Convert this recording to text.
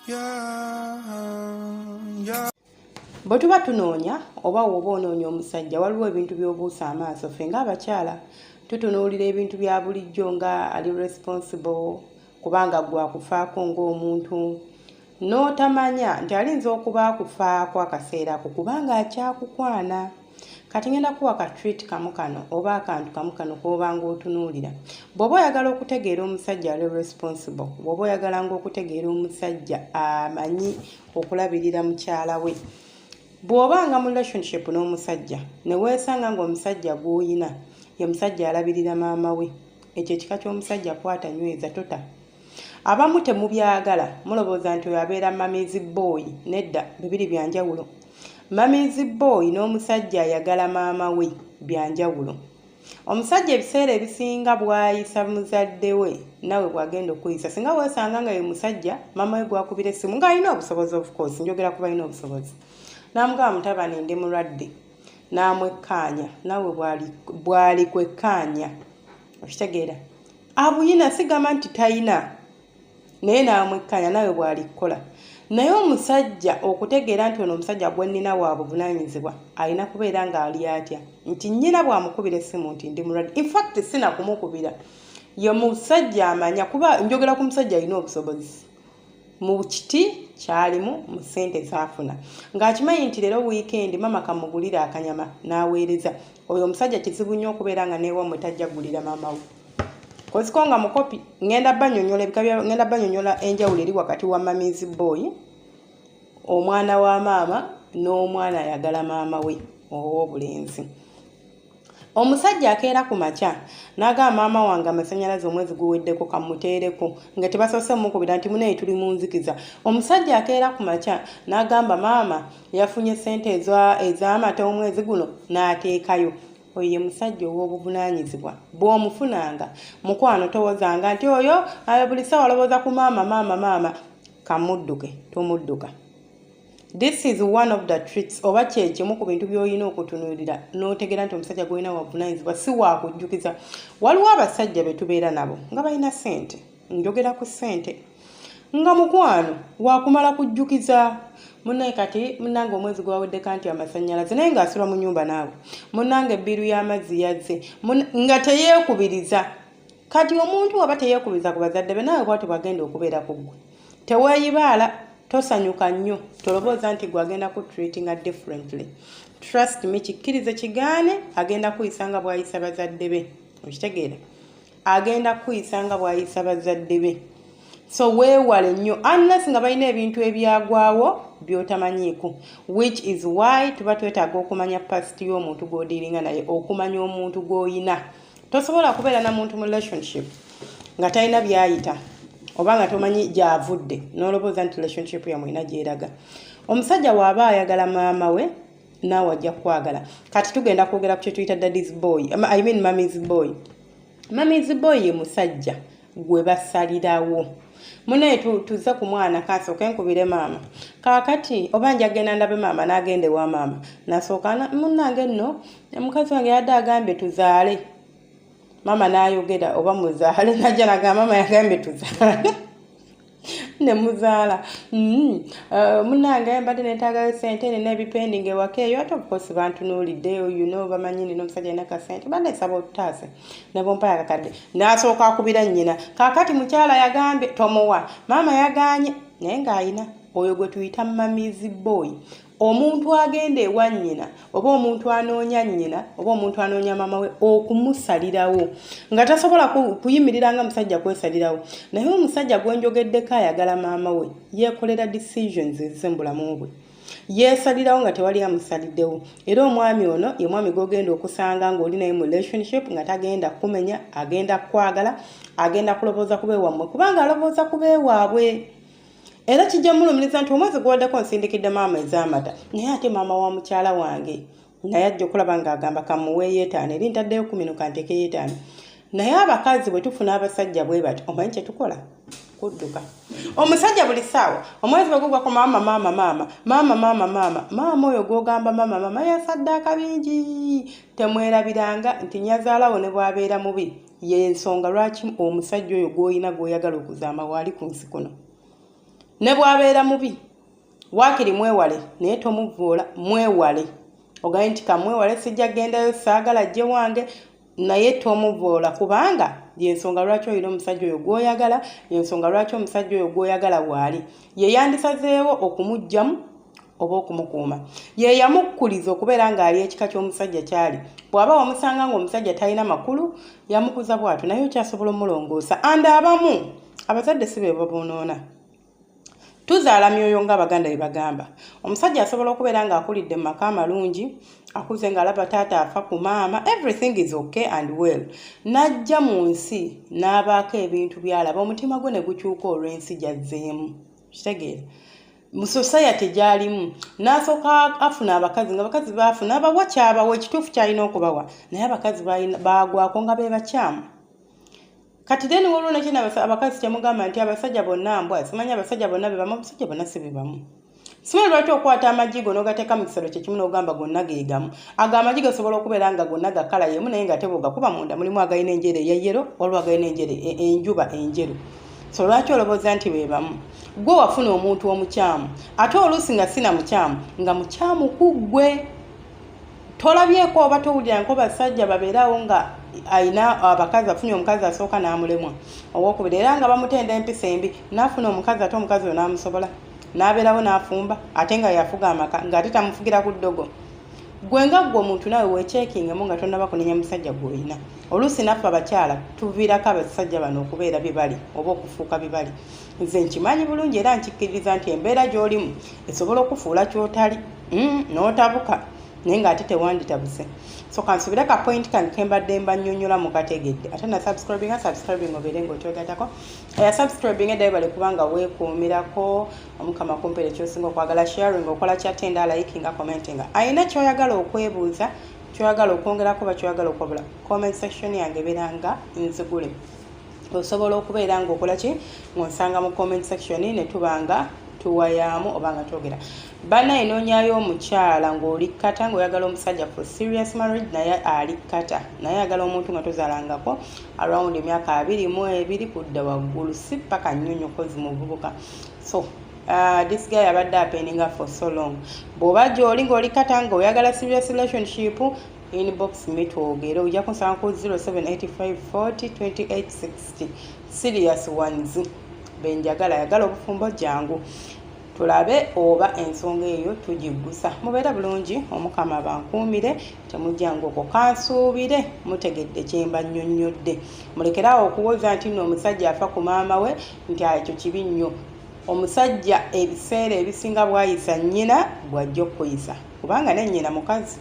Yeah. Bwe tuba tunoonya oba woba onoonya omusajja, waliwo ebintu by'obuusa amaaso. Ffe ng'abakyala tutunuulira ebintu bya bulijjo nga ali responsible, kubanga gwe akufaako ng'omuntu, n'otamanya nti alinza okuba akufaako akaseera ako kubanga akyakukwana. Kati ngenda kuwa ka trait kamu kano oba akantu kamu kano k'obanga otunuulira bw'oba oyagala okutegeera omusajja ali responsible, bw'oba oyagala ng'okutegeera omusajja amanyi okulabirira mukyala we. Bw'obanga mu relationship n'omusajja ne weesanga ng'omusajja gw'oyina ye musajja alabirira maama we, ekyo ekika ky'omusajja kwata, nyweza, tota. Abamu temubyagala, mulowooza nti oyo abeera mummy's boy. Nedda, bibiri byanjawulo. Mummy's boy n'omusajja ayagala maama we byanjawulo. Omusajja ebiseera ebisinga bw'ayisa muzadde we, nawe bw'agenda okuyisa. Singa weesanga nga ye musajja maama we gwakubira essimu ng'alina obusobozi, of course njogera ku balina obusobozi, n'amugamba, "Mutabani, ndi mulwadde," n'amwekkaanya, nawe bw'ali kwekkaanya, okitegeera, abuyina, sigamba nti tayina, naye n'amwekkaanya, nawe bw'ali kukola. Naye omusajja okutegeera nti ono omusajja gwe nnina wa buvunaanyizibwa, alina kubeera ng'ali atya nti nnyina bw'amukubira essimu nti ndi mulwadde, infact sina kumukubira, ye musajja amanya, kuba njogera ku musajja alina obusobozi mu kiti kyalimu, mu ssente zaafuna, ng'akimanyi nti leero wiikendi, mama kamugulire akanyama n'aweereza. Oyo omusajja kizibu nnyo okubeera nga neewammwe tajja kugulira maama we koziko nga mukopi. Ngenda banyonyola ebika, ngenda banyonyola enjawulo eri wakati wa mummy's boy, omwana wa maama, n'omwana ayagala maama we ow'obulenzi. Omusajja akeera ku makya n'agamba, "Maama wange amasannyalaze omwezi guweddeko, kamuteereko," nga tebasoose mukubira nti, "Munaye, tuli mu nzikiza." Omusajja akeera ku makya n'agamba maama yafunye ssente ez'amata omwezi guno n'ateekayo, oyo ye musajja ow'obuvunaanyizibwa. Bw'omufunanga, mukwano, towozanga nti oyo buli ssaawa alowooza ku maama, maama, maama, kamudduke. Tomudduka. This is one of the traits oba kyekimu ku bintu by'olina okutunuulira n'otegeera nti omusajja gw'olina wavunaanyizibwa, si waakujjukiza. Waliwo abasajja be tubeera nabo nga balina ssente, njogera ku ssente, nga mukwano wakumala kujjukiza, "Munnaye, kati munnange omwezi gwaweddeko nti amasannyalaze," naye ng'asula mu nnyumba naawe, "Munnange, ebbiiru y'amazzi yazze," nga teyeekubiriza. Kati omuntu waba teyeekubiriza ku bazadde be, naawe bwatyo bwagenda okubeera ku ggwe. Teweeyibaala, tosanyuka nnyo, tolowooza nti gwe agenda ku treatinga differently. Trust me, kikkirize kigaane, agenda kuyisa nga bw'ayisa bazadde be. Okitegeera? Agenda kuyisa nga bw'ayisa bazadde be. So weewale nnyo unless nga balina ebintu ebyagwawo by'otamanyiiko, which is why tuba twetaaga okumanya past y'omuntu gw'odealinga naye, okumanya omuntu gw'oyina. Tosobola kubeera na muntu mu relationship nga talina byayita oba nga tomanyi gy'avudde n'olowooza nti relationship yammwe erina gyeraga. Omusajja bw'aba ayagala maama we, naawe ajja kukwagala. Kati tugenda kwogera ku kye tuyita daddy's boy, I mean mummy's boy. Mummy's boy ye musajja gwe basalirawo. Munaye, tuze ku mwana, kasooke nkubire maama kaakati oba njagenda ndabe maama, n'agenda ewa maama, nasooka, "Munnange nno, mukazi wange yadde agambye tuzaale." Maama n'ayogera oba muzaale, najja nagamba, "Maama yagambye tuzaale," ne muzaala. Munnange, mbadde neetaagayo sente, nina ebipending ewaka eyo, ate of course bantunuulidde, bamanyi nina omusajja alina kasente, badde nsaba otutaase ne bompayo akakadde. N'asooka akubira nnyina, "Kaakati mukyala yagambye tomuwa, maama yaganye," naye ng'ayina. Oyo gwe tuyita mummy's boy, omuntu agenda ewa nnyina oba omuntu anoonya nnyina oba omuntu anoonya maama we okumusalirawo, nga tasobola kuyimirira nga musajja kwesalirawo. Naye omusajja gwe njogeddeko ayagala maama we yeekolera decisions ezize mu bulamu bwe, yeesalirawo nga tewali amusaliddewo. Era omwami ono ye mwami gw'ogenda okusanga ng'oli naye mu relationship nga tagenda kumenya, agenda kukwagala, agenda kulowooza ku beewammwe kubanga alowooza ku beewaabwe. Era kijja mulumiriza nti omwezi guwaddeko nsindikidde maama ez'amata, naye ate maama wa mukyala wange naye ajja okulaba ng'agamba kamuweeyo 5, eri ntaddeyo 10, no kanteekeyo 5. Naye abakazi bwe tufuna abasajja bwe bati, omanyi kye tukola? Kudduka. Omusajja buli ssaawa omwezi bwe gugwako, "Maama, maama, maama, maama, maama, maama, maama." Oyo gw'ogamba maama, maama, yasaddaaka bingi. Temwerabiranga nti nyazaalawo ne bw'abeera mubi, yensonga lwaki omusajja oyo gw'olina gw'oyagala okuzaama waali ku nsi kuno. Ne bw'abeera mubi, waakiri mwewale, naye tomuvvoola. Mwewale, ogambe nti kamwewale, sijja kgendayo, saagala ajje wange, naye tomuvoola, kubanga yensonga lwaki olina omusajja oyo gw'oyagala, yensonga lwaki omusajja oyo gw'oyagala waali. Ye yandisazeewo okumuggyamu oba okumukuuma, ye yamukkuliza okubeera ng'ali ekika ky'omusajja kyali. Bw'aba wamusanga ng'omusajja talina makulu, yamukuza bw'atyo, naye okyasobola omulongoosa. And abamu abazadde si be babonoona, tuzaala myoyo ng'Abaganda bye bagamba. Omusajja asobola okubeera ng'akulidde mu maka amalungi, akuze ng'alaba taata afa ku maama, everything is okay and well, n'ajja mu nsi n'abaako ebintu by'alaba, omutima gwe ne gukyuka olw'ensi gy'azzeemu. Kitegeera, mu society gy'alimu n'asooka afuna abakazi, nga abakazi baafuna abawa kyabawa ekituufu ky'alina okubawa, naye abakazi baagwako nga be bakyamu. Kati then waliwo nakino, abakazi kyemugamba nti abasajja bonna mbwa, simanyi abasajja bonna bebamu. Abasajja bonna si bebamu. Simanyi lwaki okwata amagi go n'ogateeka mu kisero kyekimu n'ogamba gonna geegamu. Ago amagi gasobola okubeera nga gonna ga colour yemu, naye nga tebogakuba munda mulimu agalina enjere eya yellow, waliwo agalina enjere enjuba enjeru. So lwaki olowooza nti bebamu? Gwe wafuna omuntu omukyamu, ate oluusi nga sina mukyamu, nga mukyamu ku ggwe. Tolabyeko oba towulira nko basajja babeerawo nga ayina abakazi, afunye omukazi asooka n'amulemwa, owokubiri era nga bamutenda empisa embi, n'afuna omukazi, ate omukazi oyo n'amusobola, n'abeerawo n'afumba, ate nga yafuga amaka, ng'ate tamufugira ku ddogo. Gwe nga ggwe omuntu naawe weekyekingemu nga tonnaba kunenya musajja gw'olina. Oluusi naffe abakyala tuviirako abasajja bano okubeera bye bali oba okufuuka bye bali. Nze nkimanyi bulungi era nkikkiririza nti embeera gy'olimu esobola okufuula ky'otali, n'otabuka, naye ng'ate tewanditabuse. So kansubire ka point kange kembadde mbannyonnyola mukategedde. Ate na subscribing, subscribing, obeere ng'otwegattako. Eya subscribing eddayo bale, kubanga weekuumirako. Omukama kumpere kyosinga okwagala. Sharing, okola kyatenda, likinga, commentinga. Ayina kyoyagala okwebuuza, kyoyagala okwongerako oba kyoyagala okwabula, comment section yange ebeera nga nzigule. Osobola okubeera ng'okola ki, ng'onsanga mu comment section, ne tuba nga tuwayaamu oba nga twogera. Bannaye, noonyayo omukyala ng'oli kata, ng'oyagala omusajja for serious marriage, naye ali kata, naye ayagala omuntu nga tozaalangako, around emyaka 22 kudda waggulu, si paka nnyo kozi muvubuka. So this guy abadde apendinga for so long. Bw'oba gy'oli ng'oli kata, ng'oyagala serious relationship, inbox me twogere. Ojja kunsanga ku 0785 40 2860. Serious ones benjagala, yagala obufumbo, jangu tulabe oba ensonga eyo tugiggusa. Mubeere bulungi, Omukama bankuumire, temujjanga okwo. Kansuubire mutegedde kyemba nnyonnyodde. Mulekeraawo okuwoza nti nno omusajja afa ku maama we, nti ekyo kibi nnyo. Omusajja ebiseera ebisinga bwayisa nnyina bw'ajja okukuyisa, kubanga ne nnyina mukazi.